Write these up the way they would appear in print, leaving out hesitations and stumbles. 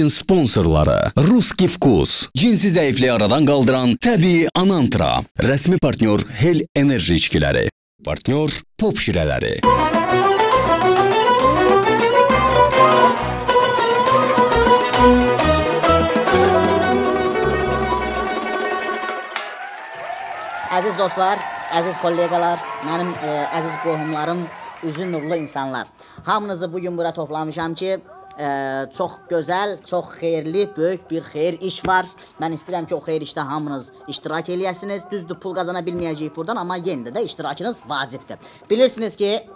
Verilişin sponsorları Ruski Vkus, cinsi zəifliyi aradan qaldıran təbii Anantra, rəsmi partnyor Hel Enerji içkiləri, partnyor Pop şirələri. Əziz dostlar, əziz kolleqalar, mənim əziz qohumlarım, üzü nurlu insanlar. Hamınızı bugün bura toplamışam ki, çox gözəl, çox xeyirli, böyük bir xeyir iş var. Mən istəyirəm ki, o xeyir işdə hamınız iştirak eləyəsiniz. Düzdür, pul qazana bilməyəcəyik buradan, amma yenə də iştirakınız vacibdir. Bilirsiniz ki,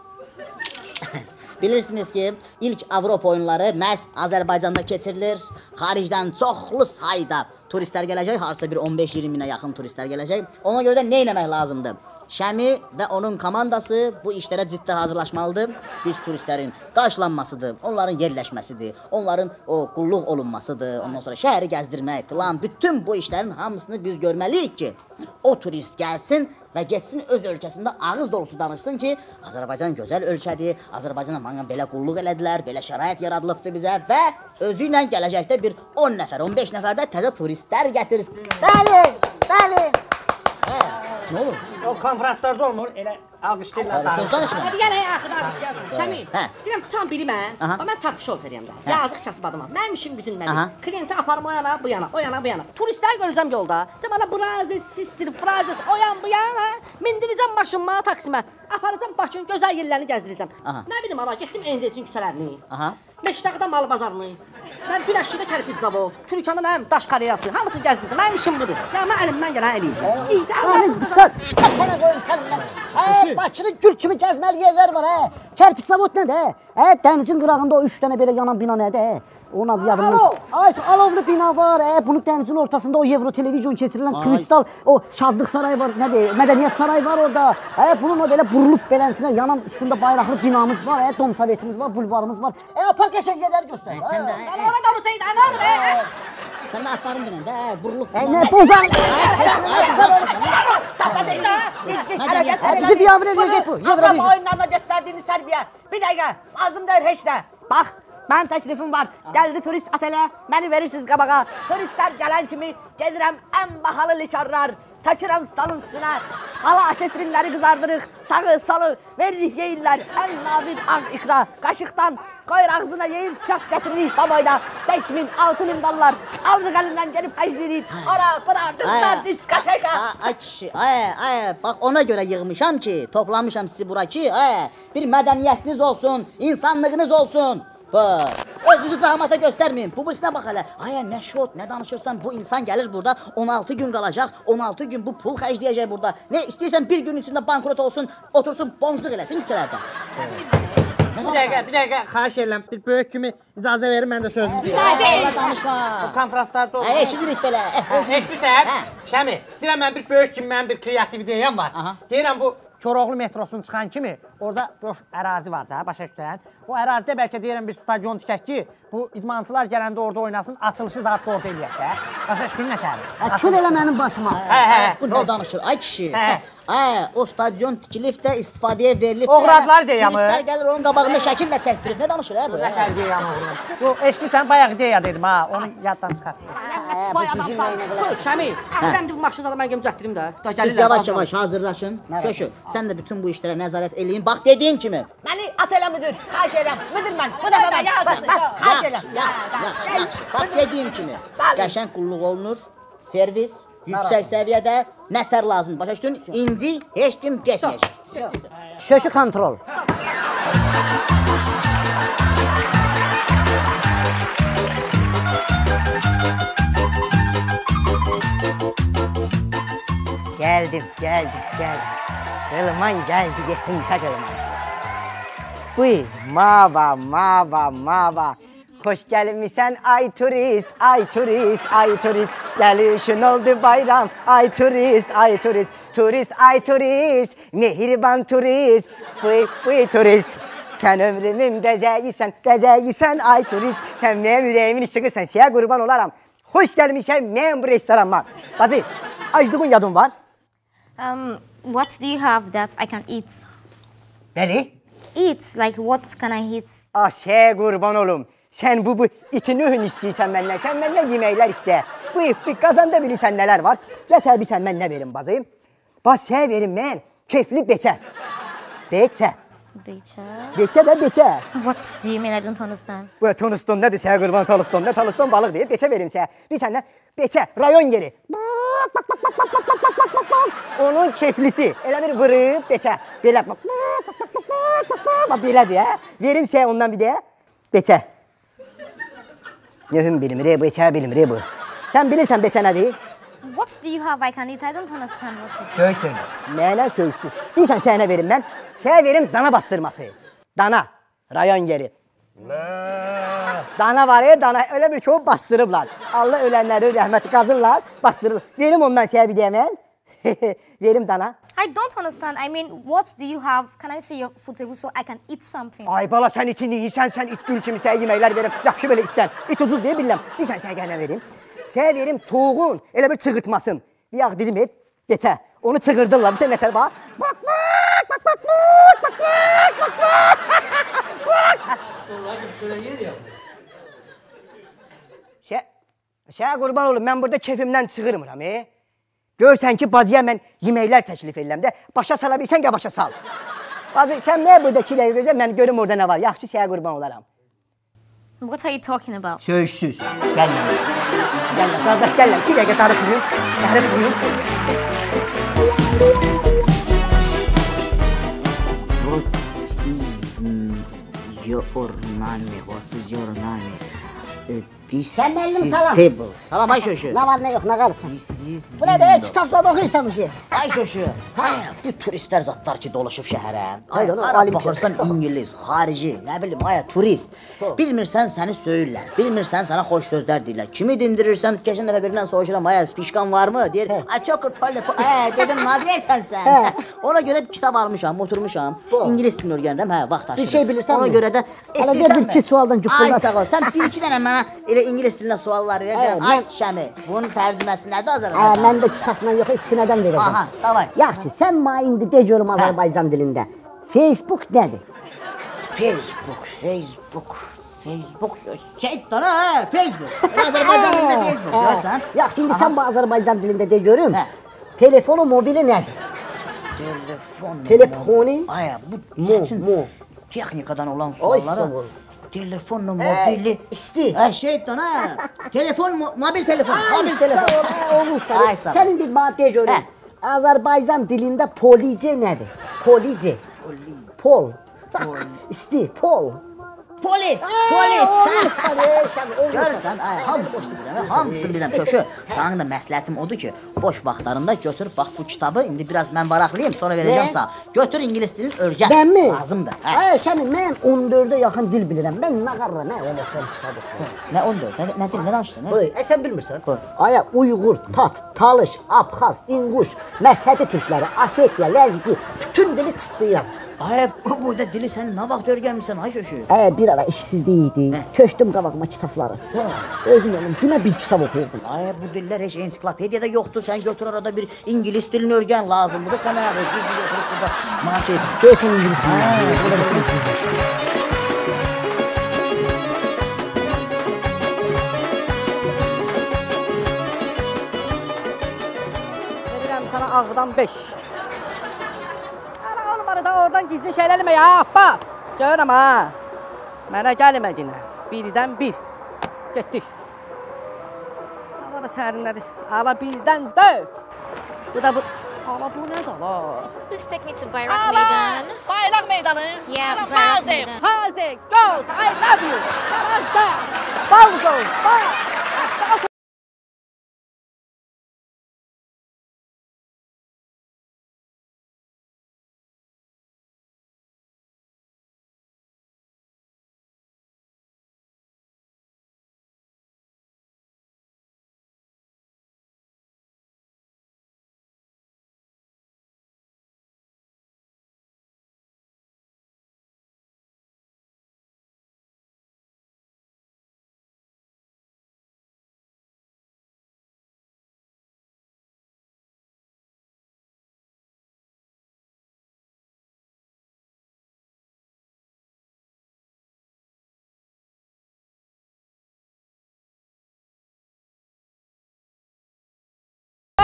bilirsiniz ki, ilk Avropa oyunları məhz Azərbaycanda keçirilir. Xaricdən çoxlu sayda turistlər gələcək, harasa bir 15-20 minə yaxın turistlər gələcək. Ona görə də nə eləmək lazımdır? Şəmi və onun komandası bu işlərə ciddi hazırlaşmalıdır. Biz turistlərin qarşılanmasıdır, onların yerləşməsidir, onların o qulluq olunmasıdır, ondan sonra şəhəri gəzdirmək filan, bütün bu işlərin hamısını biz görməliyik ki, o turist gəlsin və getsin öz ölkəsində ağız dolusu danışsın ki, Azərbaycan gözəl ölkədir, Azərbaycana mənə belə qulluq elədilər, belə şərait yaradılıbdır bizə və özü ilə gələcəkdə bir 10 nəfər, 15 nəfər də təzə turistlər gətirsin. Bəli, bəli. Nə olur? O konferanslarda olmur, elə alqışlayırlar. Söz danışma. Hadi gəl, axırda alqışlayasın. Şəmi, deyirəm, tutan biri mən, mən taksi şoferiyəm də. Yazıq kasıb adıma. Mənim işim gücüm nədir? Klienti aparma o yana, bu yana, o yana, bu yana. Turistlər görəcəm yolda. Deyirəm, brazes, sister, frazes, o yan, bu yana. Mindirəcəm maşınıma, taksimə. Aparacam Bakının gözəl yerlərini gəzdirəcəm. Nə bilim, ala, getdim Enzesin küçələrini. Meştaqda mal bazarını, mən Günəşlidə kərpic zavod, Türkanda nəyim daş kariyası, hamısını gəzdirəcəm. Mənim işim budur. Yəni mən əlimdən gələn eləyəcəm. Təpənə qoyum səninlə. Bakının gül kimi gəzməli yerlər var, hə. Kərpic zavod nədir, hə? Dənizin qırağında o 3 dənə belə yanan bina nədir, hə? Onun adı yadımda. Ay, alovlu bina var, hə. Bunun dənizin ortasında o Euro televizyon keçirilən kristal, o Şadlıq sarayı var, nədir? Mədəniyyət sarayı var orada. Hə, bunun o belə burulub beləsinə yanan üstündə bayraqlı binamız var, hə, Dom Sovetimiz var, bulvarımız var. Apar qəşəng yerlər göstər. Sən də ora da olsaydı, nə olur, hə? Sən də atların dünən də, burulub bina. Nə bozar? Bizi biavr eləyəcək bu. Avropa oyunlarında göstərdiyiniz tərbiyə. Bir dəqiqə, lazım deyil heç nə. Bax, mənim təklifim var. Gəldi turist otelə, məni verirsiniz qabağa. Turistlər gələn kimi gedirəm ən bahalı likarlar. Taşıram stolun üstünə. Hala asetrinləri qızardırıq. Sağı, solu veririk yeyirlər. Ən nadir ağ ikra. Qaşıqdan qoyur ağzına yeyir, şok gətiririk baboyda. 5000, 6000 dollar. Alırıq əlindən gelib xərcləyirik. Ora, bura, qızlar, diskoteka. Ay kişi, ay, bax ona görə yığmışam ki, toplamışam sizi bura ki, ay, bir mədəniyyətiniz olsun, insanlığınız olsun. Özünüzü cəmaata göstərməyin. Bu birisinə bax hələ. Ay, nə şot, nə danışırsan, bu insan gəlir burada 16 gün qalacaq, 16 gün bu pul xərcləyəcək burada. Nə istəyirsən bir gün içində bankrot olsun, otursun, boncuq eləsin küçələrdə. Bir dəqiqə, bir dəqiqə, xahiş edirəm. Bir böyük kimi icazə verin, mən də sözümü deyim. Bir dəqiqə, danışma. O konferanslarda olur. Eşidirik belə. Eşidirsən? Şəmi, istəyirəm mən bir böyük kimi, mənim bir kreativ ideyam var. Deyirəm bu Koroğlu metrosunun çıxan kimi orada boş ərazi var da, başa düşsən. O ərazidə bəlkə deyirəm bir stadion tikək ki, bu idmançılar gələndə orada oynasın, açılışı zat da orada eləyək də. Başa düşdün nə təri? Kül elə mənim başıma. Bu nə danışır? Ay kişi. Ay, o stadion tikilib də, istifadəyə verilib də. Oğradlar deyəm. Turistlər gəlir onun qabağında şəkil də çəkdirib. Nə danışır hə bu? Nə təri deyəm oğlum? Bu eşidirsən, bayaq deyə dedim ha, onu yaddan çıxart. Vay adamsan. Şəmi, əldən bu maşını zaten mən gəlib düzəltdirim də. Siz yavaş-yavaş hazırlaşın. Şöşü, sən də bütün bu işlərə nəzarət eləyin. Bax dediyim kimi. Məni at elə müdür, xahiş edirəm. Müdür mən, bu dəfə mən. Xahiş edirəm. Yaxşı, bax dediyim kimi. Qəşəng qulluq olunur, servis yüksək səviyyədə, nətər lazım. Başa düşdün? İndi heç kim getməyəcək. Şöşü kontrol. Geldim, geldim, geldim. Kılıman geldi, yetinçə kılıman. Buyur, mava, mava, mava. Hoş gelmişsen ay turist, ay turist, ay turist. Gelişin oldu bayram, ay turist, ay turist. Turist, ay turist, mehriban turist. Buyur, buyur turist. Sen ömrümün bəzəyisən, bəzəyisən ay turist. Sen benim yüreğimin ışığısan, siyah qurban olaram. Hoş gelmişsen benim bu restoranıma. Bacı, acılığın yadın var. What do you have that I can eat? Beni? Eat, like what can I eat? Ah, şey qurban olum. Sən bu iti nöhün istəyirsən məndən, sən məndən yeməklər istə. Bu qazanda bilirsən nələr var. Gəl sənə bir sən mən nə verim bacım? Bax, sənə verim mən keyfli beçə. Beçə. Beçə? Beçə də beçə. What do you mean? I don't understand. Bu Toniston nədir sənə qurban Toniston? Nə Toniston balıq deyir? Beçə verim sənə. Bir səndən beçə, rayon yeri. Onun keyflisi. Elə bir vırıb beçə. Belə. Belədir, hə? Verim sənə ondan bir də beçə. Nöhüm bilmir, bu beçə bilmir bu. Sən bilirsən beçə nədir? What do you have I can eat? I don't understand what you do. Söysün. Mənə söysüz. Bilirsən sənə nə verim mən? Sənə verim dana bastırması. Dana. Rayon yeri. Dana var ya, dana. Öyle bir çox bastırıblar. Allah ölənləri rəhməti qazırlar, bastırırlar. Verim ondan sənə bir deyə mən. Verim dana. I don't understand. I mean, what do you have? Can I see your food table so I can eat something? Ay bala, sən iti yiyirsən, sən it gül kimi sənə yeməklər verim. Yapşı belə itdən. İt ucuz deyə bilirəm. Bilirsən sənə gəl nə verim? Sənə verim toğun, elə bir çığırtmasın. Bir yağ dedim, beçə. Onu çığırdırlar. Bu sən nətər bax. Bak, bak, bak, bak, bak, bak, bak, bak. Şə qurban olum, mən burada keyfimdən çığırmıram. Görsən ki, bacıya mən yeməklər təklif edirəm də. Başa sala bilsən ki, başa sal. Bacı, sən nəyə burada 2 dəqiqə gözlə, mən görüm orada nə var. Yaxşı, sənə qurban olaram. What are you talking about? Söyüşsüz. Gəlmə. Gəlmə, qardaş, gəlmə. 2 dəqiqə darıxmayım. Darıxmayım. What is your name? What is your name? This is table. Salam ay şoşu. Nə var, nə yox, nə qalırsan? Bu nə də, kitab zad oxuyursan bu şey. Ay şoşu. Bu turistlər zadlar ki, dolaşıb şəhərə. Ay, baxırsan İngilis, xarici, nə bilim, ay, turist. Bilmirsən səni söyürlər, bilmirsən sənə xoş sözlər deyirlər. Kimi dindirirsən, keçən dəfə birindən soruşuram, ay, pişkan varmı? Deyir, ay, çox qırpallı, dedim, nə deyirsən sən? Ona görə bir kitab almışam, oturmuşam, İngilis dilini öyrənirəm, hə, vaxt aşırı. Bir şey bilirsən mi? Ona görə də, istəyirsən mi? Ay, sağ ol, sən bir iki dənə mənə elə İngilis dilinə suallar ver, ay Şəmi, bunun tərcüməsi nədir Azərbaycan? Mən də kitabla yox, sinədən verəcəm. Aha, davay. Yaxşı, sən mənə indi de görüm Azərbaycan dilində. Facebook nədir? Facebook, Facebook, Facebook, şey dana, hə, Facebook. Azərbaycan dilində Facebook, görürsən? Yaxşı, indi sən bu Azərbaycan dilində de görüm. Telefonu, mobili nədir? Telefon, telefoni? Ay, bu çətin texnikadan olan suallara. Telefonla mobili. İsti. Şey dana. Telefon, mobil telefon. Mobil telefon. Ay, sağ ol. Sən indi mənə de görüm. Azərbaycan dilində police nədir? Police. Pol. İsti, pol. Polis, polis. Görürsən, hamısını bilirəm, hamısını bilirəm. Şoşu, sənin də məsləhətim odur ki, boş vaxtlarında götür, bax bu kitabı, indi biraz mən varaqlıyım, sonra verəcəm sağ. Götür ingilis dilini, örgən. Mənmi? Lazımdır. Ay, Şəmi, mən 14-ə yaxın dil bilirəm. Mən nə qarıram, mən onu oturum kitabı oxuyuram. Nə 14? Nə dil, nə danışırsan? Sən bilmirsən. Aya, Uyğur, Tat, Talış, Abxaz, İnquş, Məshəti türkləri, Osetiya, Ləzgi, bütün dili çıtlayıram. Ay, bu boyda dili sən nə vaxt öyrənmisən, ay Şoşu? Bir ara işsizlik idi, tökdüm qabağıma kitabları. Özüm oğlum, günə bir kitab oxuyurdum. Ay, bu dillər heç ensiklopediyada yoxdur, sən götür arada bir ingilis dilini öyrən lazımdır sənə. Giz-giz oturub burada maaş et. Görsən ingilis dilini. Verirəm sənə ağdan 5. Oradan gizli şeylər eləmə ya, Abbas. Görürəm ha. Mənə gəlmə yenə. 1-dən 1. Getdik. Hava da sərinlədi. Ala 1-dən 4. Bu da bu. Ala bu nədir ala? Please take me to Bayrak Meydan. Bayrak Meydanı. Yeah, Bayrak Meydan. Fazik, goes, I love you. Namaste. Bongo, bye.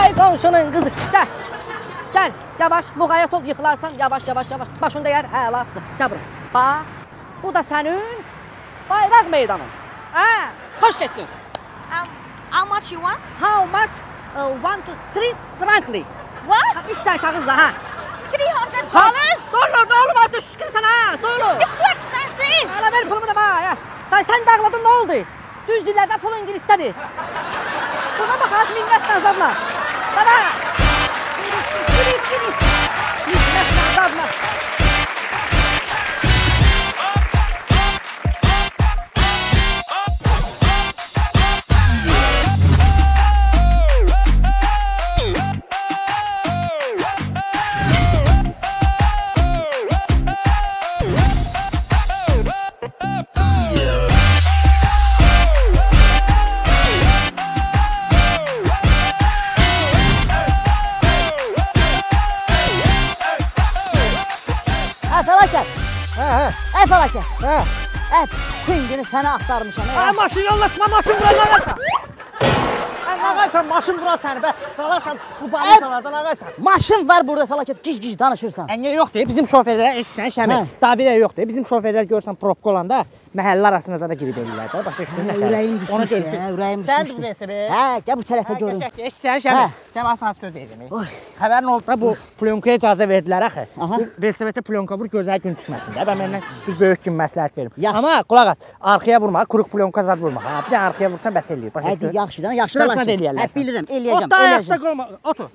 Ay qonşunun qızı. Gəl. Gəl, yavaş, müğayət ol, yıxılarsan, yavaş, yavaş, yavaş. Başını dəyər, əla, gəl bura. Bax, bu da sənin bayraq meydanın. Hə, xoş getdin. How much you want? How much? 1, 2, 3, frankly. What? 3 dənə kağızla, hə. $300? Dollar, nə olub, az düşkün sənə, nə olub? It's too expensive. Hələ ver pulumu da bax, hə. Sən dağladın, nə oldu? Düz dillərdə pul ingilisdədir. Buna bax, az minnət nazarla. Baba! Minnət nazarla. Ey fəlakət! Hə? Ey, bütün günü səni axtarmışam. Ay, maşın yollaşma, maşın vura, nağaysan. Ay, nağaysan, maşın vura səni bə. Qalarsan bu balisalardan nağaysan. Maşın var burada fəlakət, gic-gic danışırsan. Niyə yoxdur? Bizim şoferlərə eşitsən, Şəmi. Davilə yoxdur. Bizim şoferlər görsən probka olanda məhəllə arasında da girib eləyirlər də. Başa düşdün nə? Ürəyim düşmüşdü, ürəyim düşmüşdü. Sən də hə, gəl bu tərəfə görüm. Eşitsən, Şəmi. Gəl, sana söz deyəcəm. Xəbərin oldu da bu plyonkuya icazə verdilər axı. Bu velosipeddə plyonka vur, gözəl gün düşməsin də. Mən məndən bir böyük gün məsləhət verim. Amma qulaq as, arxaya vurma, quruq plyonka zad vurma. Ha, bir də arxaya vursan bəs eləyir. Başa düşdün? Yaxşı, yaxşı fəlakət. Hə, bilirəm, eləyəcəm. Otda ayaqda qoyma, otur.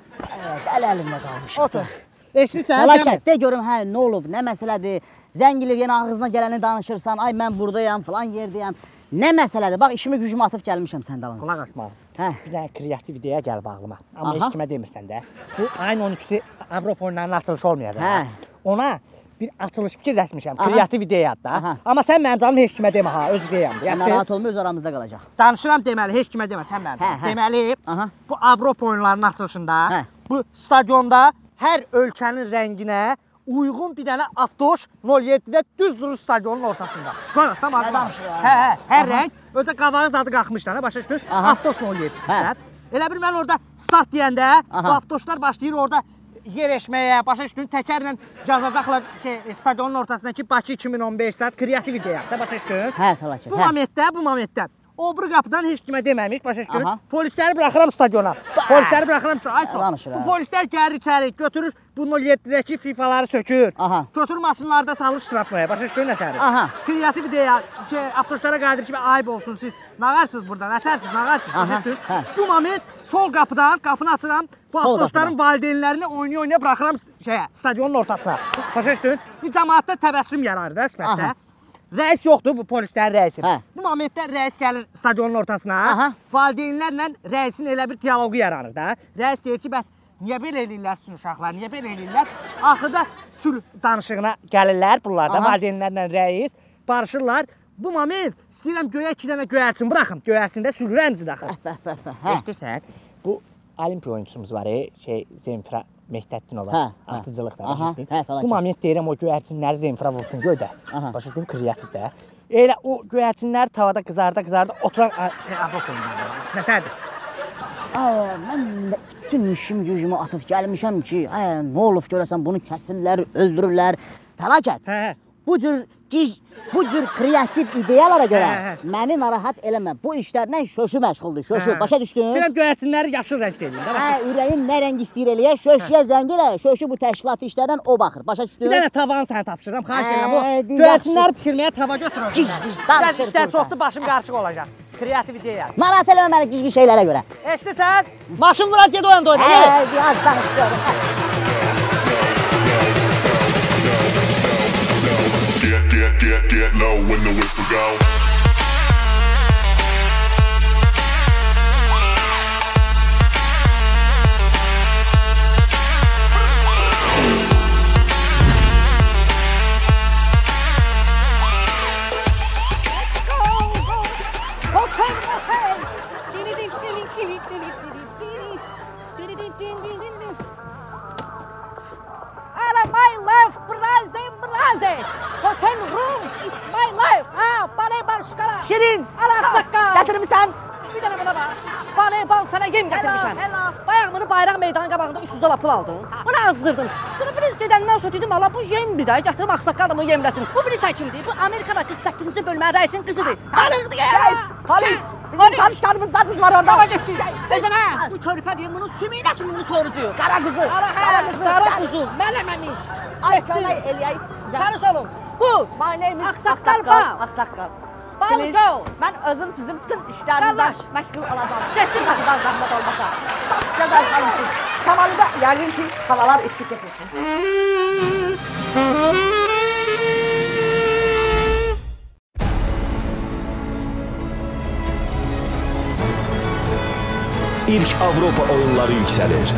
Əl əlimdə qalmış. Otur. Eşidirsən? Fəlakət, de görüm, hə, nə olub, nə məsələdir? Zəng eləyir, yenə ağzına gələni danışırsan, ay mən buradayam, filan yerdəyəm. Nə məsələdir? Bax, işimi gücümü atıb gəlmişəm sən dalınca. Qulaq asma. Hə. Bir dənə kreativ ideya gəlib ağlıma. Amma heç kimə demirsən də. Bu ayın 12-si Avropa oyunlarının açılışı olmayacaq. Hə. Ona bir açılış fikirləşmişəm, kreativ ideya da. Amma sən mənim canım heç kimə demə ha, öz ideyamdır. Yaxşı? Narahat olma, öz aramızda qalacaq. Danışıram deməli, heç kimə demə, sən mənim canım. Deməli, bu Avropa oyunlarının açılışında, bu stadionda hər ölkənin rənginə uyğun bir dənə avtoş 07-də düz durur stadionun ortasında. Qulaq as, Nə danışır? Hə, hə, hər rəng. Özə qabağı zadı qalxmışlar, başa düşdün? Avtoş 07-sində. Elə bir mən orada start deyəndə, bu avtoşlar başlayır orada yer eşməyə, başa düşdün? Təkərlə yazacaqlar stadionun ortasında ki, Bakı 2015 saat kreativ ideya, başa düşdün? Hə, fəlakət. Bu momentdə, o biri qapıdan heç kimə deməmiş, başa düşdün? Polisləri buraxıram stadiona. Polisləri buraxıram stadiona. Bu polislər gəlir içəri, götürür bu 07-dəki FIFA-ları sökür. Götür maşınlarda salır ştrafmaya, başa düşdün nə sərir? Kreativ ideya ki, avtoşlara qayıdır ki, ayıb olsun siz, nağarsınız buradan, ətərsiniz, nağarsınız, başa düşdün? Bu moment sol qapıdan, qapını açıram, bu avtoşların valideynlərini oynaya-oynaya buraxıram stadionun ortasına. Başa düşdün? Bir cəmaatda təbəssüm yaranır da, sifətdə. Rəis yoxdur, bu polislərin rəisi. Bu momentdə rəis gəlir stadionun ortasına, valideynlərlə rəisin elə bir dialoqu yaranır da. Rəis deyir ki, bəs niyə belə eləyirlər sizin uşaqlar, niyə belə eləyirlər? Axırda sülh danışığına gəlirlər bunlar da, valideynlərlə rəis, barışırlar. Bu moment istəyirəm göyə 2 dənə göyərçin buraxım, göyərçində sülh rəmzidir axı. Eşidirsən, bu olimpiya oyunçumuz var, Zemfira Mehdəddinova, atıcılıqda, başa düşdün? Bu moment deyirəm, o göyərçinləri Zemfira vursun göydə, başa düşdün, kreativ də. Elə o göyərçinləri tavada qızarda-qızarda oturan Avropa oyunları, nətərdir? Mən bütün işim gücümü atıb gəlmişəm ki, nə olub görəsən, bunu kəsirlər, öldürürlər. Fəlakət, bu cür kreativ ideyalara görə məni narahat eləmə. Bu işlərlə şöşü məşğuldur, şöşü. Başa düşdün? İstəyirəm göyərçinləri yaşıl rəngdə eləyim. Hə, ürəyin nə rəng istəyir eləyə, şöşüyə zəng elə, şöşü bu təşkilatı işlərlə o baxır. Başa düşdün? Bir dənə tavanı sənə tapşırıram, xahiş edirəm. O göyərçinləri pişirməyə tava götür. Gic-gic danışır. Biraz işlər çoxdur, başım qarışıq olacaq. Kreativ ideya. Narahat eləmə məni gic-gic şeylərə görə. Eşidirsən? Maşın vurar, get o yanda oyna. Hə, az danış görüm. Get, get, get, get low when the whistle go. Go, go. Okay, okay. Dini din dini dini dini dini dini. Dini din din din din din. Ara my life, braze, braze. Hotel room, it's my life. Ha, bana barışkara. Şirin. Ara aksakka. Gətirmisən. Bir dənə buna bax. Bal sənə yem gətirmişəm. Bayaq bunu bayraq meydanı qabağında 300 dolar pul aldım. Bunu azdırdım. Sonra bir gedəndən sonra dedim, ala bu yemdir də, gətirim ağsaqqal adamı yemləsin. Bu bilirsən kimdir? Bu Amerikada 48-ci bölmənin rəisinin qızıdır. Balıqdır ya. Polis. Bizim tanışlarımız zadımız var orada. Baba getdi. Dezənə, bu körpə deyim, bunun sümüyünə kimi bunu sorucu. Qara qızı. Qara quzu. Mələməmiş. Ay kömək eləyək sizə. Tanış olun. Good. My name is Ağsaqqal Bal. Ağsaqqal. Bal goes. Mən özüm sizin bütün işlərinizlə məşğul olacağam. Getdim mən. Zəhmət olmasa. Çox gözəl qalmışsınız. Kamalıda yəqin ki, havalar isti keçir. İlk Avropa oyunları yüksəlir.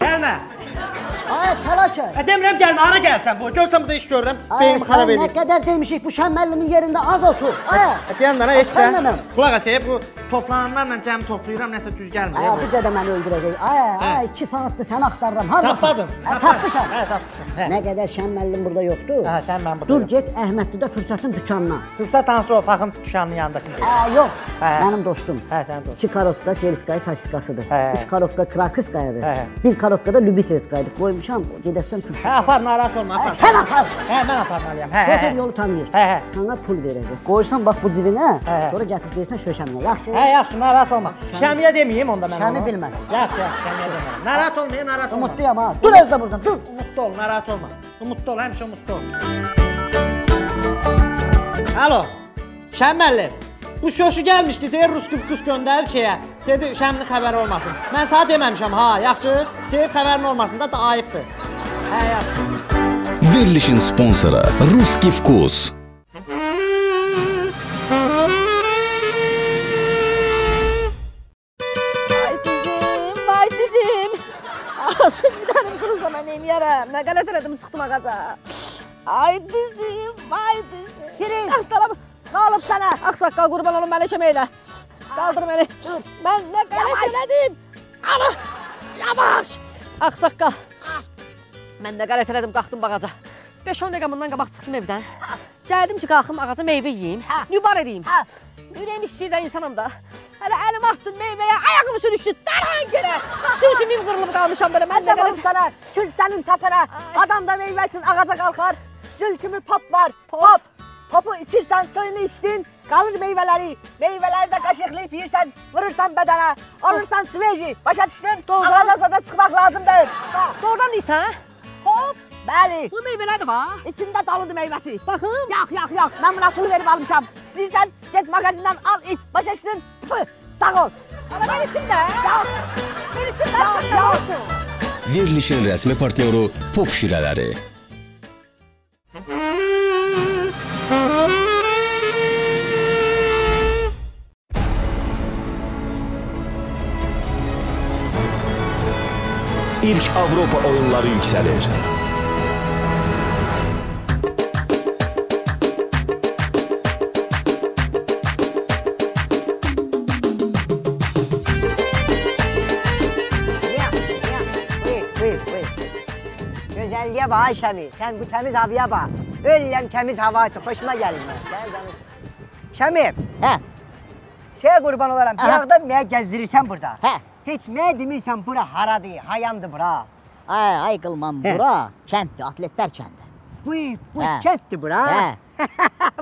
Gəlmə. Ay, fəlakət. Demirəm gəlmə, hara gəlsən bu? Görsən burada iş görürəm, beynimi xarab eləyir. Nə qədər demişik, bu Şən müəllimin yerində az otur. Deyən dana, heç sən. Qulaq as, bu toplananlarla cəmi toplayıram, nəsə düz gəlmir. Ay, bu qədər məni öldürəcək. Ay, ay, 2 saatdır səni axtarıram. Tapmadım. Tapmışam. Hə, tapmışam. Nə qədər Şən müəllim burada yoxdur. Hə, Şən müəllim burada. Dur, get Əhmədlidə Fürsətin dükanına. Fürsət hansı o Faxın dükanının yanındakı? Yox, mənim dostum. Hə, sənin dostun. 2 karovka Selskaya sosiskasıdır. 3 karovka Krakiskayadır. 1 karovka da Lübitelskayadır. Qoymuşam, gedəsən Fürsət. Hə, apar, narahat olma, apar. Sən apar. Hə, mən aparmalıyam. Hə, Şofer yolu tanıyır. Hə, hə. Sana pul verəcək. Qoysan bax bu cibinə, sonra gətirib versən Şöşəminə. Yaxşı? Hə, yaxşı, narahat olma. Şəmiyə deməyim onda mən onu. Şəmi bilməz. Yaxşı, yaxşı, Şəmiyə demərəm. Narahat olmayın, narahat olma. Umutluyam ha. Dur özdə buradan, dur. Umutlu ol, narahat olma. Umutlu ol, həmişə umutlu ol. Alo, Şən müəllim. Bu şoşu gəlmişdi, deyir Ruski Fkus göndərir şeyə. Dedi, Şəminin xəbəri olmasın. Mən sənə deməmişəm, ha, yaxşı. Deyir, xəbərin olmasın da, da ayıbdır. Hə, yaxşı. Verilişin sponsoru Ruski Fkus. Ay dizim, vay dizim. Sümüklərim qırılsa mən neyniyərəm? Nə qələt elədim, çıxdım ağaca. Ay dizim, vay dizim. Şirin. Qalxdaram. Nə olub sənə? Ağsaqqal qurban olum, mənə kömək elə. Qaldır məni. Mən nə qələt elədim? Ana, yavaş. Ağsaqqal. Mən nə qələt elədim, qalxdım bağaca. 5-10 dəqiqə bundan qabaq çıxdım evdən. Gəldim ki, qalxım ağaca meyvə yeyim, nübar edeyim. Ürəyim istəyir də insanam da. Hələ əlimi atdım meyvəyə, ayağım sürüşdü, dərhan yerə. Sürüşümüm qırılıb qalmışam belə. Mən də olub sənə, kül sənin təpənə. Adam da meyvə üçün ağaca qalxar. Gül kimi pop var, pop. Popu içirsən, suyunu içdin, qalır meyvələri. Meyvələri də qaşıqlayıb yeyirsən, vurursan bədənə. Olursan sveji, başa düşdün? Ağaca zada çıxmaq lazımdır. Doğrudan deyirsən? Hop! Bəli. Bu meyvələr var. İçində doludur meyvəsi. Baxım. Yox, yox, yox. Mən buna pul verib almışam. İstəyirsən, get mağazindan al, iç. Başa düşdün? Püh, sağ ol. Ama mən içim də. Yox. Mən içim də. Yox, yox. Verilişin rəsmi partnyoru Pop şirələri. İlk Avropa oyunları yüksəlir. Gözəlliyə bax, Şəmi. Sən bu təmiz havaya bax. Ölürəm təmiz hava üçün, xoşuma gəlir mən. Şəmi. Hə? Səyə qurban olaram, bir ağda mənə gəzdirirsən burada. Hə? Heç mənə demirsən bura haradır, hayandır bura. Ay, ay qılman, bura kənddir, atletlər kəndi. Bu kənddir bura? Hə.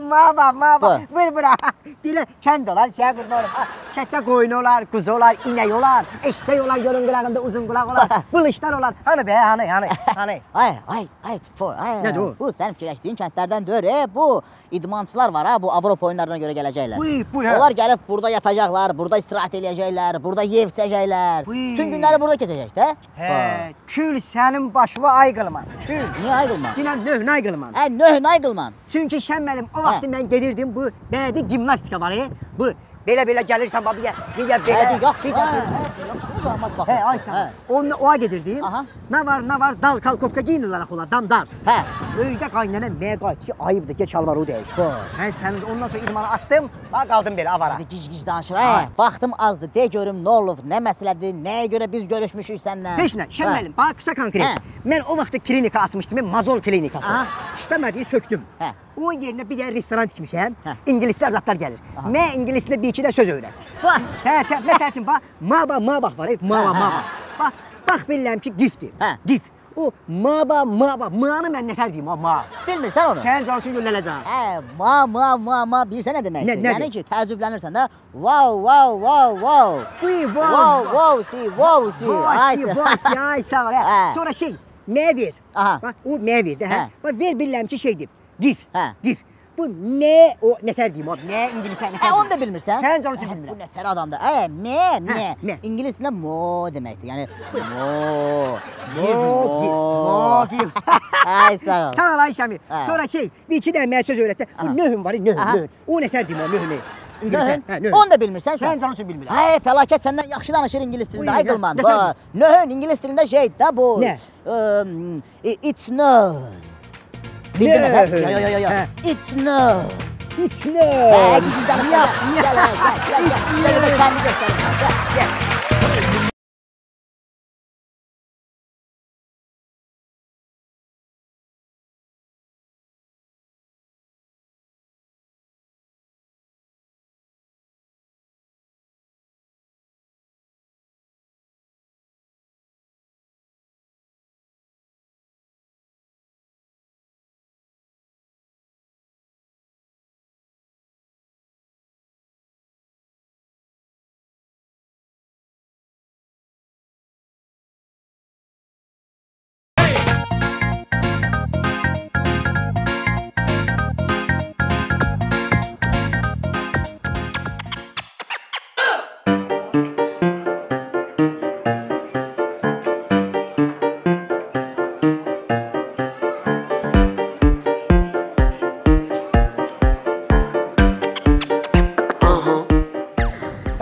Mava, mava, vur bura. Belə kənd olar, səyə qurban olar. Kənddə qoyun olar, quzu olar, inək olar, eşək olar, yolun qulağında uzun qulaq olar, bılışlar olar. Hanı be, hanı, hanı, hanı. Ay, ay, ay, ay. Nədir o? Bu, sən fikirləşdiyin kəndlərdən deyir, bu idmançılar var ha, bu Avropa oyunlarına görə gələcəklər. Bu, hə. Onlar gəlib burada yatacaqlar, burada istirahət eləyəcəklər, burada yev içəcəklər. Bütün günləri burada keçəcək də. Hə, kül sənin başına ay qılman, kül. Niyə ay qılman? Dinən nöhn ay qılman. Hə, nöhn ay qılman. Çünki Şən müəllim, o vaxtı mən gedirdim, bu bədi gimnastika var, bu belə-belə gəlirsən, bax, bir də belə, bir də belə. Hə, ay sən, onunla oa gedirdim. Nə var, nə var, dal kalkopka giyinirlər axı onlar, damdar. Hə. Öydə qaynana mənə qayıt ki, ayıbdır, get şalvarı dəyiş. Mən sənin ondan sonra idmana atdım, bax qaldım belə avara. Gic-gic danışır, hə? Vaxtım azdır, de görüm nə olub, nə məsələdir, nəyə görə biz görüşmüşük səninlə? Heç nə, Şən müəllim, bax qısa konkret. Mən o vaxtda klinika açmışdım, mazol klinikası. İşləmədiyi söktüm. Onun yerinə bir dənə restoran tikmişəm, ingilislər zatlar gəlir. Mən ingilislə bir iki də söz öyrət. Hə, sən, məsəl üçün, bax, ma bax var, ma bax. Bax bilirəm ki, gifdir, gif. O ma ba, manı mən nətər deyim, ma. Bilmirsən onu? Sən cansın göllələcəm. Hə, ma, bilirsən nə deməkdir? Yəni ki, təəccüblənirsən də, wow, wow, wow, wow. Wow, wow, si, wow, si. Wow, si, ay, sağ ol. Sonra şey, mə ver. O mə ver də, hə. Bax, ver bilirəm ki, şeydir, gif, gif. Bu nə, o nətər deyim, nə ingilisə nətər deyim. Onu da bilmirsən? Sən canı üçün bilmirəm. Bu nətər adamdır. Nə, İngilis dilində mo deməkdir. Yəni, mo, mo, gif. Ay, sağ ol. Sağ ol, ay Şəmi. Sonra şey, bir iki dənə mənə söz öyrətdi. Bu nöhüm var, nöhüm. O nətər deyim, o nöhümü. Nöhün? Onu da bilmirsən sən? Sən canı üçün bilmirəm. Hey, fəlakət səndən yaxşı danışır ingilis dilində, ay qılman. Nöhün, ingilis dilində şeydir də bu. Nə? It's no. Bildin mi? Yo, yo. It's no. It's no. Hə, gicicdən. Yaxşı, gəl, gəl. It's no. Gəl, kəndi göstərim. Gəl.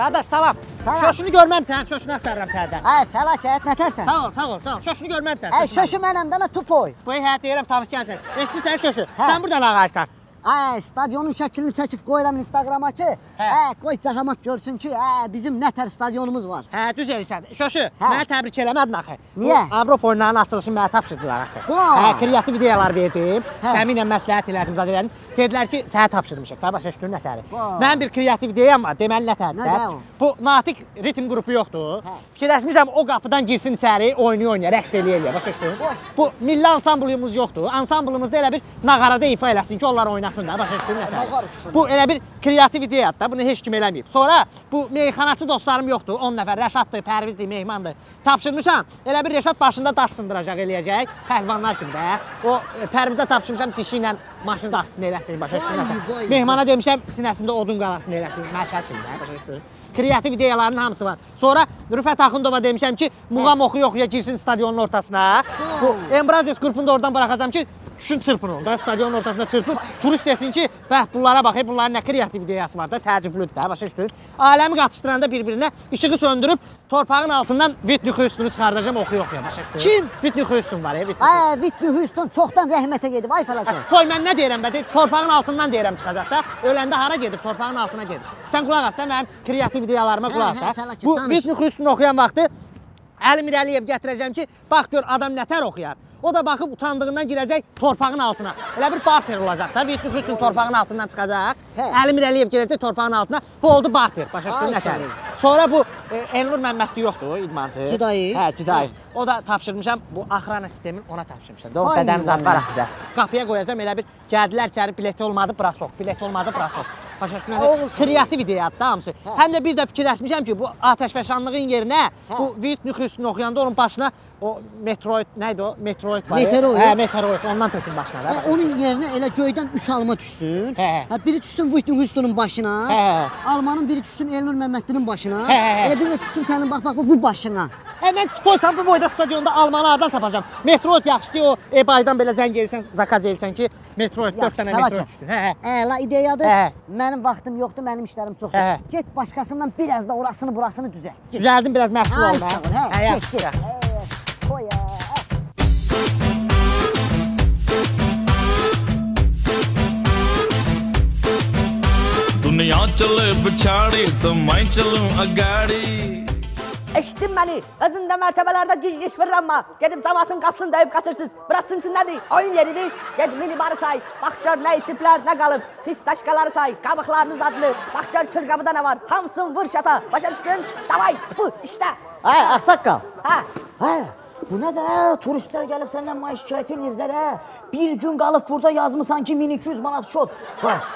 Qardaş, salam. Şoşunu görməmsən, şoşunu axtarıram sərdən. Hə, fəlakət, nətərsən? Sağ ol, sağ ol, sağ ol. Şoşunu görməmsən. Hə, şoşu mənəm də, tupoy. Bu, hə, deyirəm, tanış gəlsən. Eşidirsən şoşu, sən buradan ağarsan. Hə, stadionun şəklini çəkib qoyuram Instagrama ki, hə, qoy cəhamat görsün ki, hə, bizim nətər stadionumuz var. Hə, düz eləyirsən. Şoşu, mənə təbrik eləmədin axı. Niyə? Avropa oyunlarının açılışını mənə tapşırdılar axı. Hə, kreativ ideyalar verdim. Şəmi ilə məsləhət elədim, zad elədim. Dedilər ki, sənə tapşırmışıq da, başa düşdün nətəri. Mənim bir kreativ ideyam var, deməli nətərdir də. Bu natiq ritm qrupu yoxdur. Fikirləşmişəm o qapıdan girsin içəri, oynaya-oynaya, rəqs eləyə-eləyə, başa düşdün? Bu milli ansamblımız yoxdur. Ansamblımızda elə bir nağarada ifa eləsin ki, onlar oynasın da, başa düşdün nətəri. Bu elə bir kreativ ideyadır da, bunu heç kim eləməyib. Sonra bu meyxanaçı dostlarım yoxdur, 10 nəfər, Rəşaddır, Pərvizdir, mehmandır. Tapşırmışam, elə bir Rəşad başında daş sındıracaq eləyəcək, pəhlivanlar kimi də. O Pərvizə tapşırmışam, dişi ilə maşın daşısını eləsin, başa düşdün nətəri. Mehmana demişəm, sinəsində odun qalasını eləsin, məşər kimi də, başa düşdün. Kreativ ideyaların hamısı var. Sonra Rüfət Axundova demişəm ki, muğam oxuya-oxuya girsin stadionun ortasına. Bu Embrazes qrupunu da oradan buraxacam ki, düşün çırpın onu da, stadionun ortasında çırpın. Turist desin ki, bəh bunlara bax, bunların nə kreativ ideyası var da, təəccüblüdür də, başa düşdün. Aləmi qatışdıranda bir-birinə işığı söndürüb torpağın altından Whitney Houstonu çıxardacam oxuya-oxuya, başa düşdün. Kim? Whitney Houston var, Whitney Houston. Ay, Whitney Houston çoxdan rəhmətə gedib, ay fəlakət. Qoy, mən nə deyirəm bə, torpağın altından deyirəm çıxacaq da, öləndə hara gedib, torpağın altına gedib. Sən qulaq as da, mənim kreativ ideyalarıma qulaq as da. Bu Whitney Houston oxuyan vaxtı Əli Mirəliyev gətirəcəm ki, bax gör adam nətər oxuyar. O da baxıb utandığından girəcək torpağın altına. Elə bir barter olacaq da, Whitney Houston torpağın altından çıxacaq. Əli Mirəliyev girəcək torpağın altına. Bu oldu barter, başa düşdün nətər. Sonra bu Elnur Məmmədli yoxdur, idmançı. Cidayız. Hə, cidayız. O da tapşırmışam, bu axrana sistemin ona tapşırmışam. O bədən zad var axı da. Qapıya qoyacam, elə bir gəldilər içəri, bileti olmadı, brasok, bileti olmadı, brasok. Başa düşdün? Kreativ ideyadır da hamısı. Həm də bir də fikirləşmişəm ki, bu atəşfəşanlığın yerinə bu Whitney Houston oxuyanda onun başına o metroid, nə idi o? Metroid var. Meteoroid. Hə, meteoroid, ondan tökün başına da. Onun yerinə elə göydən 3 alma düşsün. Hə, biri düşsün Whitney Houstonun başına. Hə. Almanın biri düşsün Elnur Məmmədlinin başına. Hə. Elə biri də düşsün sənin bax bax bu başına. Hə, mən qoysam bu boyda stadionda almanı hardan tapacam? Metroid yaxşı ki, o eBay-dan belə zəng elsən, zakaz elsən ki, metroid 4 dənə metroid düşsün. Hə, hə. Əla ideyadır. Hə. Mənim vaxtım yoxdur, mənim işlərim çoxdur. Hə. Get başqasından biraz da orasını burasını düzəlt. Düzəldim biraz məşğul olma. Hə, get, get. Qoy ya. चले पिछाड़ी तो मैं चलूं अगाड़ी. Eşitdin məni, özün də mərtəbələrdə giz-giz fırlanma. Gedib cəmaatın qapısını döyüb qaçırsınız. Burası sizin üçün nədir? Oyun yeridir. Ged minibarı say, bax gör nə içiblər, nə qalıb. Fistaşkaları say, qabıqlarınız adlı. Bax gör külqabıda nə var. Hamısını vur şata. Başa düşdün? Davay, tfu, işlə. Ay, ağsaqqal. Hə. Hə. Bu nə də? Turistlər gəlib səndən maaş şikayət edir də. Bir gün qalıb burada yazmısan ki 1200 manat şot.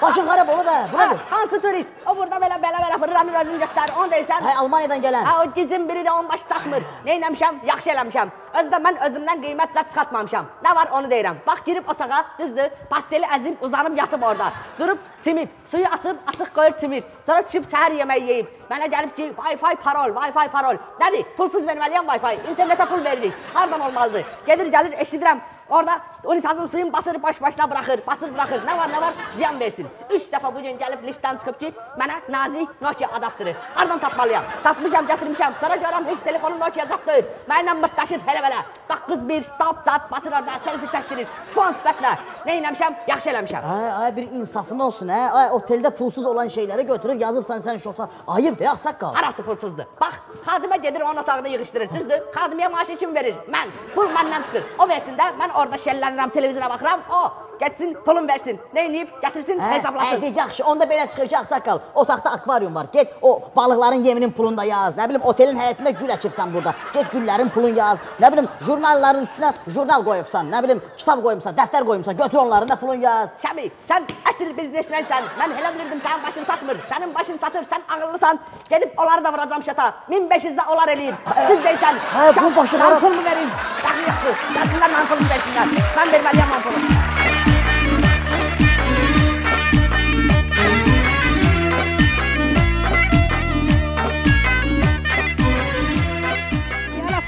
Başın xarab olub hə. Bu nədir? Hansı turist? O burada belə fırlanır, özünü göstərir. Onu deyirsən? Hə, Almaniyadan gələn. Hə, o gizin biri də onun başı çatmır. Neynəmişəm? Yaxşı eləmişəm. Özü də mən özümdən qiymət zad çıxartmamışam. Nə var onu deyirəm. Bax girib otağa, düzdür, pasteli əzib uzanıb yatıb orada. Durub çimib, suyu açıb açıq qoyur çimir. Sonra düşüb səhər yeməyi yeyib. Mənə gəlib ki, Wi-Fi parol, Wi-Fi parol. Nədir? Pulsuz verməliyəm Wi-Fi. İnternetə pul veririk. Hardan olmalıdır? Gedir gəlir eşidirəm. Orada unitazın suyun basır baş-başına bıraxır, basır bıraxır. Nə var nə var ziyan versin. 3 dəfə bugün gəlib liftdən çıxıb ki, mənə nazik Nokia adaptırı. Hardan tapmalıyam? Tapmışam, gətirmişəm. Sonra görəm heç telefonum Nokia zad deyil. Mənimlə mırtdaşır elə belə. 9-1 stop zad basır orada selfie çəkdirir. Puan sifətlə. Nə eləmişəm? Yaxşı eləmişəm. Ay, ay bir insafın olsun hə. Ay oteldə pulsuz olan şeyləri götürüb yazıbsan sən şota. Ayıbdır, ağsaqqal. Harası pulsuzdur? Bax, xadimə gedir onun otağını yığışdırır. Düzdür? Xadimiyə maaşı kim verir? Mən. Pul məndən çıxır. O versin də mən orada şəllənirəm, televizora baxıram. O getsin, pulun versin. Nə eləyib, gətirsin, hesablasın. Hə, yaxşı, onda belə çıxır ki, ağsaqqal, otaqda akvarium var. Get o balıqların yeminin pulunu da yaz. Nə bilim, otelin həyətində gül əkibsən burada. Get güllərin pulunu yaz. Nə bilim, jurnalların üstünə jurnal qoyubsan. Nə bilim, kitab qoyubsan, dəftər qoyubsan. Götür onların da pulunu yaz. Şəmi, sən əsl biznesmensən. Mən elə bilirdim sənin başın satmır. Sənin başın satır, sən ağıllısan. Gedib onları da vuracam şata. 1500-də onlar eləyir. Düz deyirsən. Hə, bunun başı qara. Pulumu verin. Dəxli yoxdur. Gəlsinlər mənim pulumu versinlər. Mən verməliyəm mən pulu.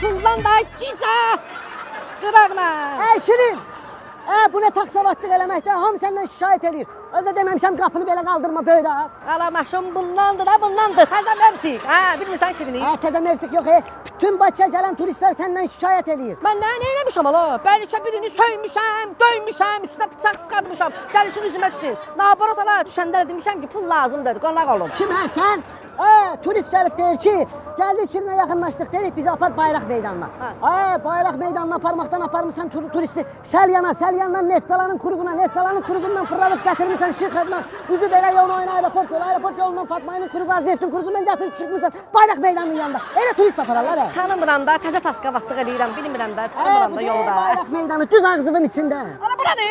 Tullan da gicə, qıraqla. Ey Şirin, bu nə taksavatlıq eləməkdə, hamı səndən şikayət eləyir. Özə deməmişəm qapını belə qaldırma, böyrə aç. Ala maşın bundandır da bundandır, təzə Mersik. Hə, bilmirsən Şirini? Hə, təzə Mersik yox, bütün Bakıya gələn turistlər səndən şikayət eləyir. Mən nə eləmişəm ala? Bəlkə birini söymüşəm, döymüşəm, üstünə bıçaq çıxartmışam, gəlisin üzümə düşsün. Naborot ala, düşəndə də demişəm ki, pul lazımdır, qonaq olun. Kim hə, sən? Turist gəlib deyir ki, gəldik Şirinə yaxınlaşdıq, dedik bizi apar Bayraq meydanına. Bayraq meydanına aparmaqdan aparmısan turisti Səlyana, Səlyandan Neftalanın quruğuna, Neftalanın quruğundan fırladıb gətirmirsən Şıxovla, üzü belə yoluna oyna aeroport yolu, aeroport yolundan Fatmayının quruğu, Azneftin quruğundan gətirib çıxmısan Bayraq meydanının yanında. Elə turist apararlar hə. Tanımıram da, təzə taskavatlıq eləyirəm, bilmirəm də, tanımıram da yolda. Bayraq meydanı düz ağzının içində. Ana bura nə?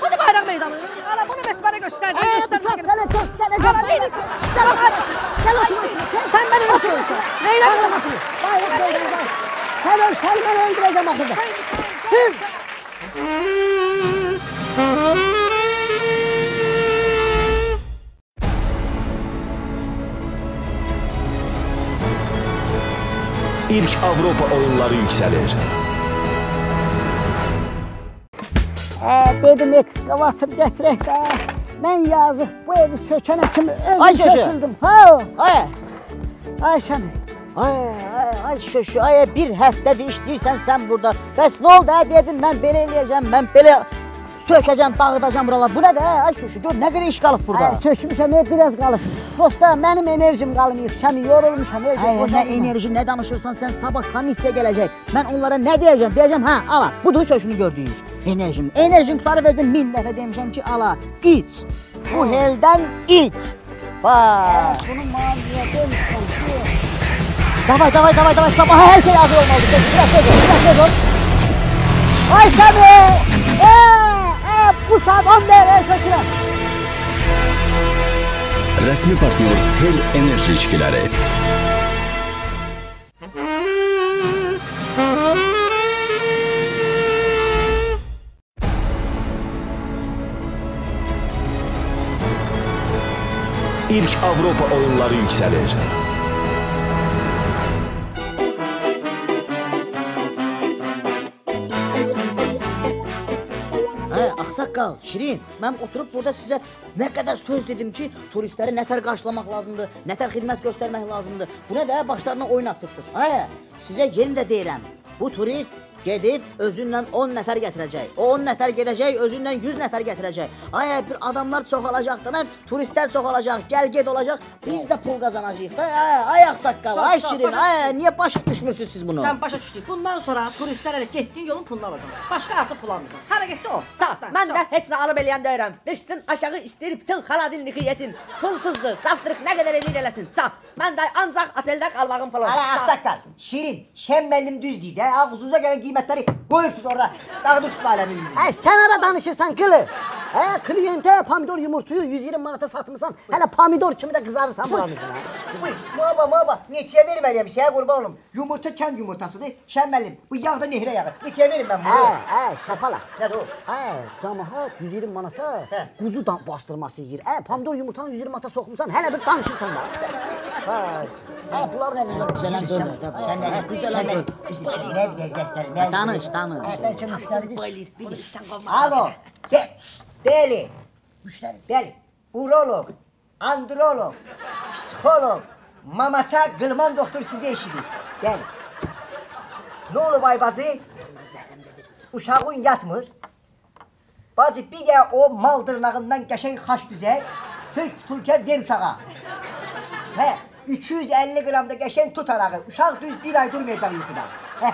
Budur Bayraq meydanı. Ana bunu məsmərə göstər. Bıçaq sənə göstərəcəm. Ana neyini? Gəl otur. Sən məni öldürürsən. Neyləmirsən? Bayraq meydanı. Sən öl, sən məni öldürəcəm axırda. Sür. İlk Avropa oyunları yüksəlir. Dedim ekskavator gətirək də. Mən yazıq bu evi sökənə kimi özüm söküldüm. Ay. Ay Şəmi. Ay, ay, ay Şöşü, ay bir həftədir işləyirsən sən burada. Bəs nə oldu, hə, dedim mən belə eləyəcəm, mən belə sökəcəm, dağıdacam buralar. Bu nədir, ay Şöşü, gör nə qədər iş qalıb burada. Ay, sökmüşəm, biraz qalıb. Dosta, mənim enerjim qalmayıb, Şəmi, yorulmuşam. Ay, nə enerji, nə danışırsan sən, sabah komissiya gələcək. Mən onlara nə deyəcəm? Deyəcəm, hə, ala, budur Şöşünü gördüyün iş. Enerjim, enerjim qurtarıb özüm 1000 dəfə demişəm ki, ala, iç. Bu heldən iç. Bax. Bunu mənə niyə demişsən ki? Davay, davay, davay, davay, sabaha hər şey hazır olmalıdır. Biraz tez ol, biraz tez ol. Ay Şəmi! Bu saat 10 dəqiqəyə sökürəm. Rəsmi partnyor Hel Enerji içkiləri. İlk Avropa oyunları yüksəlir. Ağsaqqal, Şirin, mən oturub burada sizə nə qədər söz dedim ki, turistləri nətər qarşılamaq lazımdır, nətər xidmət göstərmək lazımdır. Bu nə də başlarına oyun açıqsınız. Hə, sizə yenə də deyirəm, bu turist Gedib özünlə 10 nəfər gətirəcək. O 10 nəfər gedəcək, özünlə 100 nəfər gətirəcək. Ay, bir adamlar çoxalacaq da, turistlər çoxalacaq, gəl-get olacaq. Biz də pul qazanacağıq da. Ay, ağsaqqal, ay şirin, ay, niyə başa düşmürsünüz siz bunu? Sən başa düşdük. Bundan sonra turistlər elə getdiyin yolun pulunu alacaq. Başqa artıq pul almayacaq. Hara getdi o? Sağ, mən də heç nə alıb eləyən deyirəm. Düşsün aşağı istəyir bütün xaladinliki yesin. Pulsuzdur, safdırıq nə qədər eləyir eləsin. Sağ, mən də ancaq oteldə qalmağın pulu. Ala ağsaqqal, şirin, Şən müəllim düz deyir də. Ağzınıza gələn qiymətləri qoyursunuz orada, dağıdırsınız aləmin. Hə, sən hara danışırsan qılı? Hə, klientə pomidor yumurtuyu 120 manata satmısan, hələ pomidor kimi də qızarırsan buranın üzünə. Baba, baba, neçəyə verməliyəm, sənə qurban olum. Yumurta kənd yumurtasıdır, Şən müəllim, bu yağ da nehrə yağı. Neçəyə verim mən bunu? Hə, hə, şapalaq. Nədir o? Hə, camaat 120 manata quzu bastırması yeyir. Hə, pomidor yumurtanı 120 manata soxmusan, hələ bir danışırsan da. Hə, hə, bunların əlində düzələn dönmür də. Şən müəllim, düzələn dönmür. Nə bir ləzzətlər, danış, danış. Hə, bəlkə müştəridir. Alo, bəli, müştəridir, bəli. Uroloq, androloq, psixoloq, mamaça qılman doktor sizi eşidir. Bəli. Nə olub ay bacı? Uşağın yatmır. Bacı bir də o mal dırnağından qəşəng xaç düzək, tök butulkə ver uşağa. Hə, 250 qram da qəşəng tut arağı. Uşaq düz bir ay durmayacaq yuxuda. Hə,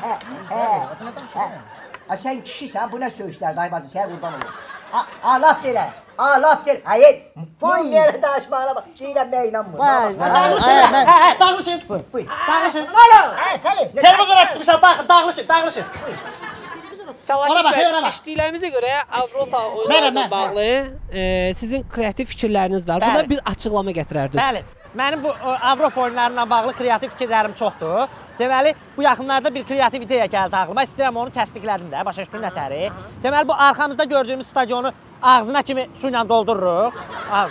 hə. Sən kişisən, bu nə söyüşlərdir ay bacı, sənə qurban olum. A, laf deyirəm, a, laf deyirəm. Hayır, vay, yerə danışmağına bax, deyirəm, mənə inanmır. Dağılışın, hə, dağılışın. Dağılışın. Hə, Fəli. Televizor açmışam, baxın, dağılışın, dağılışın. Fəlakət bəy, eşitdiklərimizə görə Avropa oyunlarına bağlı sizin kreativ fikirləriniz var. Buna bir açıqlama gətirərdiniz. Bəli, mənim bu Avropa oyunlarına bağlı kreativ fikirlərim çoxdur. Deməli, bu yaxınlarda bir kreativ ideya gəldi ağlıma. İstəyirəm onu təsdiqlədim də, başa düşdün nətəri. Deməli, bu arxamızda gördüyümüz stadionu ağzına kimi su ilə doldururuq.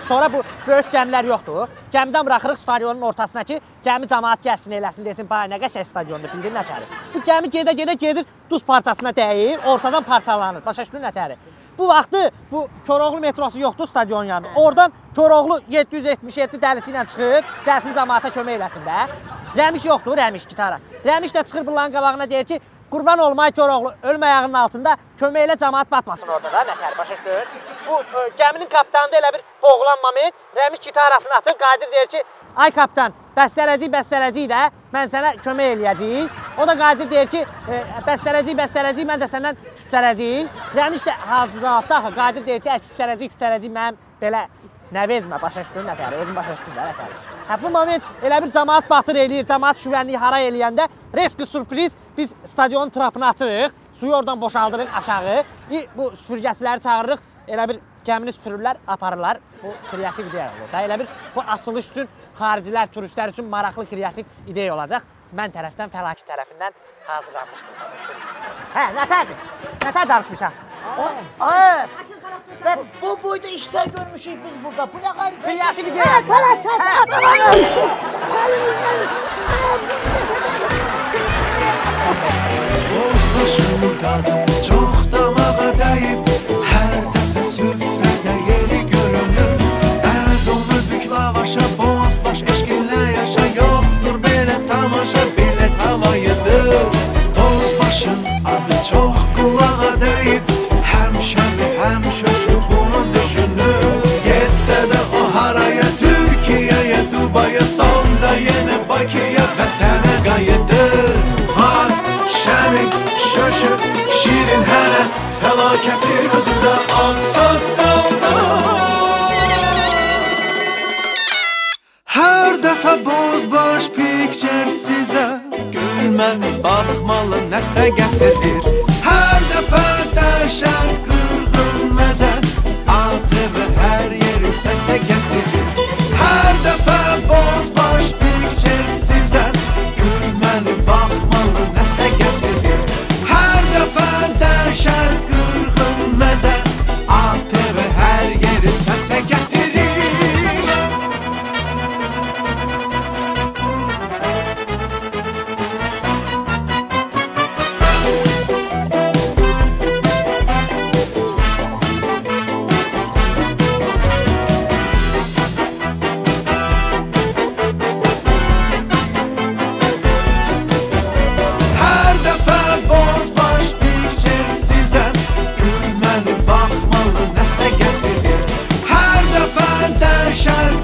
Sonra bu böyük gəmilər yoxdur. Gəmidən buraxırıq stadionun ortasına ki, gəmi camaat gəlsin, eləsin, desin, bay nə qəşəng stadiondur, bildin nətəri. Bu gəmi gedə-gedə gedir, duz parçasına dəyir, ortadan parçalanır, başa düşdün nətəri. Bu vaxtı bu Koroğlu metrosu yoxdur stadionun yanında. Oradan Koroğlu 777 dəlisi ilə çıxır, gəlsin camaata kömək eləsin də. Rəmiş yoxdur, Rəmiş gitara. Rəmiş də çıxır bunların qabağına deyir ki, qurban olmay Koroğlu, ölmə ayağının altında kömək elə camaat batmasın orada da, nətər, başa düşdün? Bu gəminin kapitanı da elə bir boğulan moment, Rəmiş gitarasını atır, qayıdır deyir ki, ay kapitan, bəstələcik, bəstələcik də, mən sənə kömək eləyəcəyik. O da qayıdır deyir ki, bəstələcik, bəstələcik, mən də səndən küstərəcəyik. Rəmiş də hazır cavabda axı, qayıdır deyir ki, küstərəcik, küstərəcik, mənim belə nə vezmə, başa düşdün nətər, özün başa düşdün də nətər. Hə, bu moment elə bir camaat batır eləyir, camaat şüvənliyi haray eləyəndə reski sürpriz, biz stadionun trapını açırıq, suyu oradan boşaldırıq aşağı, bu süpürgəçiləri çağırırıq, elə bir gəmini süpürürlər, aparırlar. Bu kreativ ideya olur. Da elə bir bu açılış üçün xaricilər, turistlər üçün maraqlı kreativ ideya olacaq. Mən tərəfdən, Fəlakət tərəfindən hazırlanmışdır. Hə, nətərdir? Nətər danışmışam? Bu boyda işler görmüşük biz burada. Bu ne gayrı? Kreativ ideya. Fəlakət! Bozbaşımdan çox damağa dəyib, hər dəfə süfrədə yeri görünür. Əz onu bük lavaşa, bozbaş eşqinlə yaşa, yoxdur belə tamaşa, bilet havayıdır. Bozbaşın adı çox qulağa dəyib, həm şəmi, həm şöşü bunu düşünür. Getsə də o haraya, Türkiyəyə, Dubaya, sonra yenə Bakıya, vətənə qayıdır. Var şəmi, şöşü, şirin hələ, fəlakətin özü də ağsaqqalda. Hər dəfə bozbaş pikçer sizə gülməli, baxmalı nəsə gətirir. Hər dəfə dəhşət qırğın məzə, ATV hər yeri səsə gətirir. Hər dəfə bozbaş pikçer sizə gülməli, baxmalı nəsə gətirir. Hər dəfə dəhşət qırğın məzə, ATV hər yeri səsə gətirir. Dəhşət